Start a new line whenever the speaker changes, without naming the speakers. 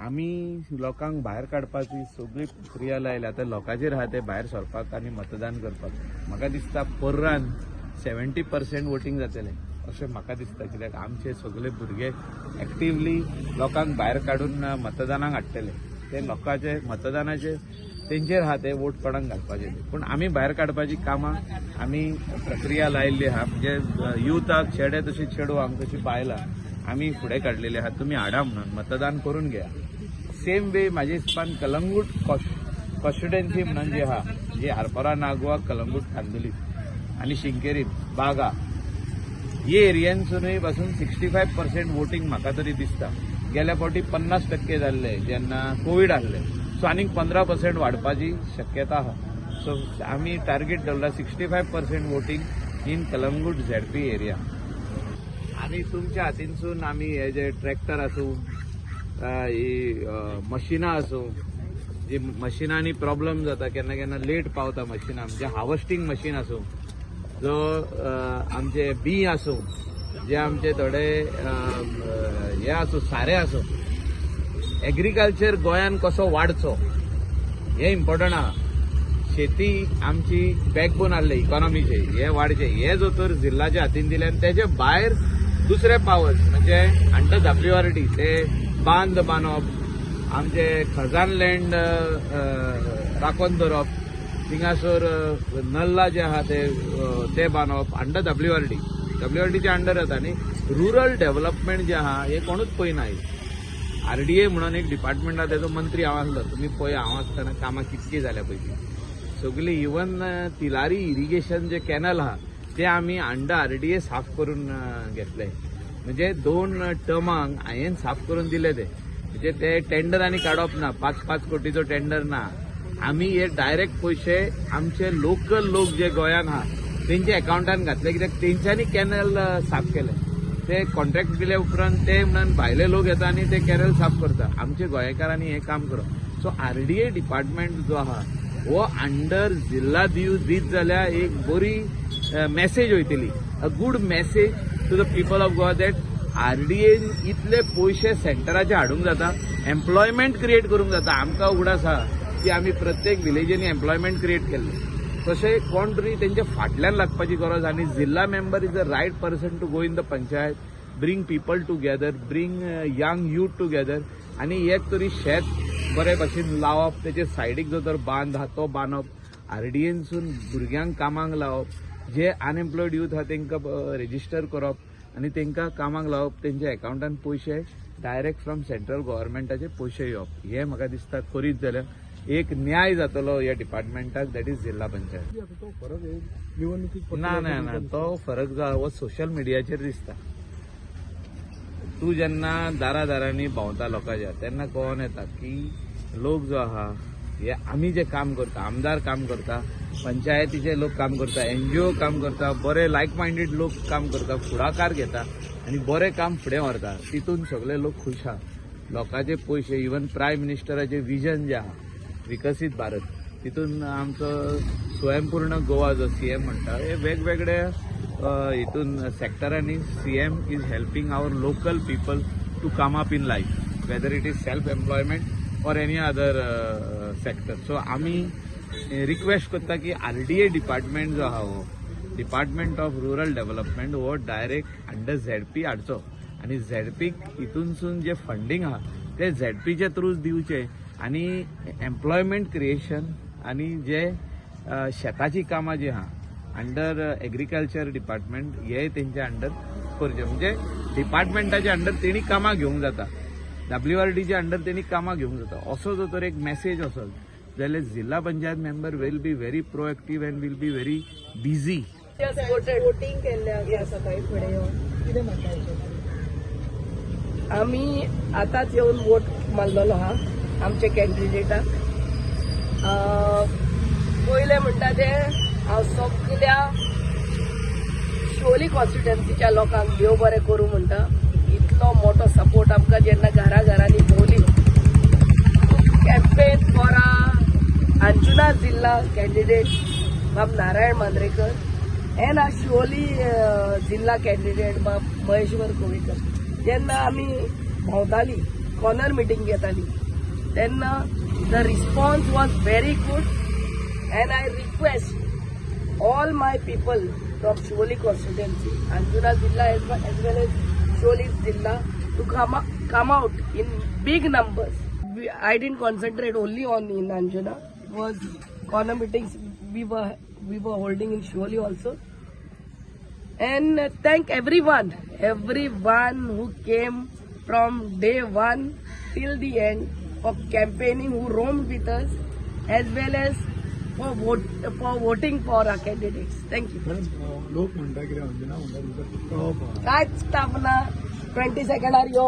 आमी लोकांक भायर काडपाची सगळी प्रक्रिया लायल्या. आतां लोकांचेर आहा ते भायर सरपाक आनी मतदान करपाक. म्हाका दिसता पर्रान 70% वोटींग जातलें अशें म्हाका दिसता, कित्याक आमचे सगळे भुरगे एक्टिवली लोकांक भायर काडून मतदानाक हाडटले. ते लोकांचे मतदानाचे तेंचेर आहा ते वोट कोणाक घालपाचे. पूण आमी भायर काडपाची कामां आमी प्रक्रिया लायिल्ली आहा. म्हणजे युथाक, चेडे तशी चेडवांक तशी बायलां आमी फुडें काडलेली आहा, तुमी हाडा म्हणून मतदान करून घेया. सेम वे म्हाज्या हिसपान कलंगूट कॉन्स्टिट्युएन्सी म्हणून जी आहा, जी आरपोरा, नागवा, कलंगूट, खांदोली आनी शिंकेरी, बागा ही एरियनसूनय पासून 65% वोटींग म्हाका तरी दिसता. गेल्या फावटी 50% जाल्ले जेन्ना कोवीड आहले, सो आनीक 15% वाडपाची शक्यता आहा. सो आमी टार्गेट दवरला 65% voting in Calangute ZP area. आनी तुमच्या हातीनसून आमी हे जे ट्रॅक्टर आसूं, ही मशिनां आसूं, जी मशिनांनी प्रॉब्लम जाता, केन्ना केन्ना लेट पावता मशिनां, म्हणजे हार्वस्टींग मशीन आसूं, जो आमचे बी आसूं, जे आमचे थोडे हे आसूं, सारें आसूं, एग्रीकल्चर गोंयान कसो वाडचो हें इम्पॉर्टंट आहा. शेती आमची बॅकबोन आहले इकॉनॉमीचे, हे वाडचे हे जो तर जिल्लाच्या हातीन दिले आनी तेजे भायर दुसरे पावर्स म्हणजे अंडर डब्ल्यूआरडी ते बांद बांदप, आमचे खजान लँड राखून दवरप, थिंगासर नल्ला जे आहा ते ते बांदप अंडर डब्ल्यूआरडी, डब्ल्यूआरडीच्या अंडर येता. आनी रुरल डेव्हलपमेंट जे आहा हे कोणूच पळयना. आरडीए म्हणून एक डिपार्टमेंट आहा, तेजो मंत्री हांव आसलो. तुमी पळय, हांव आसतना कामां कितकी जाल्या पयलीं सगळी. इवन तिलारी इरिगेशन जे कॅनल आहा ते आमी अंडर आरडीए साफ करून घेतले. म्हणजे दोन टर्मांक हांवें साफ करून दिले ते. म्हणजे ते टेंडर आनी काडप ना, 5-5 कोटीचो टेंडर ना. आमी हे डायरेक्ट पयशे आमचे लोकल लोक जे गोंयान आहा तेंच्या अकाउंटान घातले, कित्याक तेंच्यांनी कॅनल साफ केले. ते कॉन्ट्रॅक्ट दिले उपरांत ते म्हणून भायले लोक येता आनी ते कॅनल साफ करता. आमचे गोंयकारांनी हें काम करप. सो आरडीए डिपार्टमेंट जो आहा हो अंडर जिल्ला दिव दीत जाल्यार एक बरी मॅसेज वयतली, a good message to the people of Goa that RDN इतले पयशे सेंटराचे हाडूंक जाता, एम्प्लॉयमेंट क्रिएट करूंक जाता. आमकां उगडास आहा की आमी प्रत्येक विलेजींनी एम्प्लॉयमेंट क्रिएट केल्ले. तशें कोण तरी तेंच्या फाटल्यान लागपाची गरज आनी जिल्ला member is the right person to go in the panchayat, bring people together, bring young youth together आनी एक तरी शेत बरे भाशेन लावप, तेजे सायडीक जो तर बांद आहा तो बांदप, आरडीएनसून भुरग्यांक कामाक लावप, जे अनएम्प्लॉयड यूथ आहा तांकां रेजिस्टर करप आनी तांकां कामाक लावप, तेंच्या अकाउंटान पयशे डायरेक्ट फ्रॉम सेंट्रल गव्हर्मेंटाचे पयशे येवप. हे म्हाका दिसता करीत जाल्यार एक न्याय जातलो ह्या डिपार्टमेंटाक, that is जिल्हा पंचायत.
आता तो फरक हे निवडणुकीत
ना ना ना, तो फरक जो आहा हो सोशल मिडियाचेर दिसता. तूं जेन्ना दारा दारांनी भोंवता लोकांच्या तेन्ना कळोन येता की लोक जो आहा हे आमी जे काम करता, आमदार काम करता, पंचायतीचे लोक काम करता, एनजीओ काम करता, बरे लायक मायंडेड लोक काम करता, फुडाकार घेता आनी बरें काम फुडें व्हरता, तितून सगळे लोक खूश आहा. लोकांचे पयशे, इवन प्रायम मिनिस्टराचे विजन जे आहा विकसीत भारत, तितून आमचो स्वयंपूर्ण गोवा जो सीएम म्हणटा, हे वेगवेगळे हितून सेक्टरांनी CM is helping our local people to come up in life, whether it is self employment or any other sector. So आमी रिक्वेस्ट करता की आरडीए डिपार्टमेंट जो आहा हो डिपार्टमेंट ऑफ रुरल डेव्हलपमेंट हो डायरेक्ट अंडर झेडपी हाडचो आनी झेडपीक हितूनसून जे funding आहा ते झेडपीचे थ्रूच दिवचे आनी एम्प्लॉयमेंट क्रिएशन आनी जे शेताची कामां जी आहा अंडर एग्रीकल्चर डिपार्टमेंट हे तेंच्या अंडर करचे. म्हणजे डिपार्टमेंटाच्या अंडर तेणी कामां घेवंक जाता, डब्ल्यूआरडीच्या अंडर तेणी कामां घेवंक जाता, असो जो तर एक मॅसेज वचत जाल्यार जिल्हा panchayat member will be very proactive and will be very busy.
Voting
केल्लें आसा सकाळी फुडें येवन, कितें म्हणटा हेचेर?
आमी आतांच येवन वोट मारलेलो आहा आमच्या कॅन्डिडेटाक. पयलें म्हणटा तें हांव सगल्या शिवोली कॉन्स्टिट्युएन्सीच्या लोकांक देव बरें करूं म्हणटा. इतलो मोठो सपोर्ट आमकां जेन्ना घरा घरांनी भोंवली, कॅम्पेन फॉर अंजुना जिल्हा कॅन्डिडेट बाब नारायण मांद्रेकर एंड आ शिवोली जिल्हा कॅन्डिडेट बाब महेश्वर कोवेकर, जेन्ना आमी भोंवताली कॉर्नर मिटींग घेताली तेन्ना the response was very good and I request all my people from Siolim constituency, Anjuna Zilla as well as Siolim Zilla to come out in big numbers. I didn't concentrate only on in Anjuna. It was corner meetings we were holding in Siolim also. And thank everyone who came from day one till the end for campaigning, who roamed with us, as well as for voting for our candidates. Thank you.
Madam, लोक म्हणटा कितें अंजुना म्हणटा तुमचो top आहा.
कांयच ताप ना. 20 सेकंडार यो.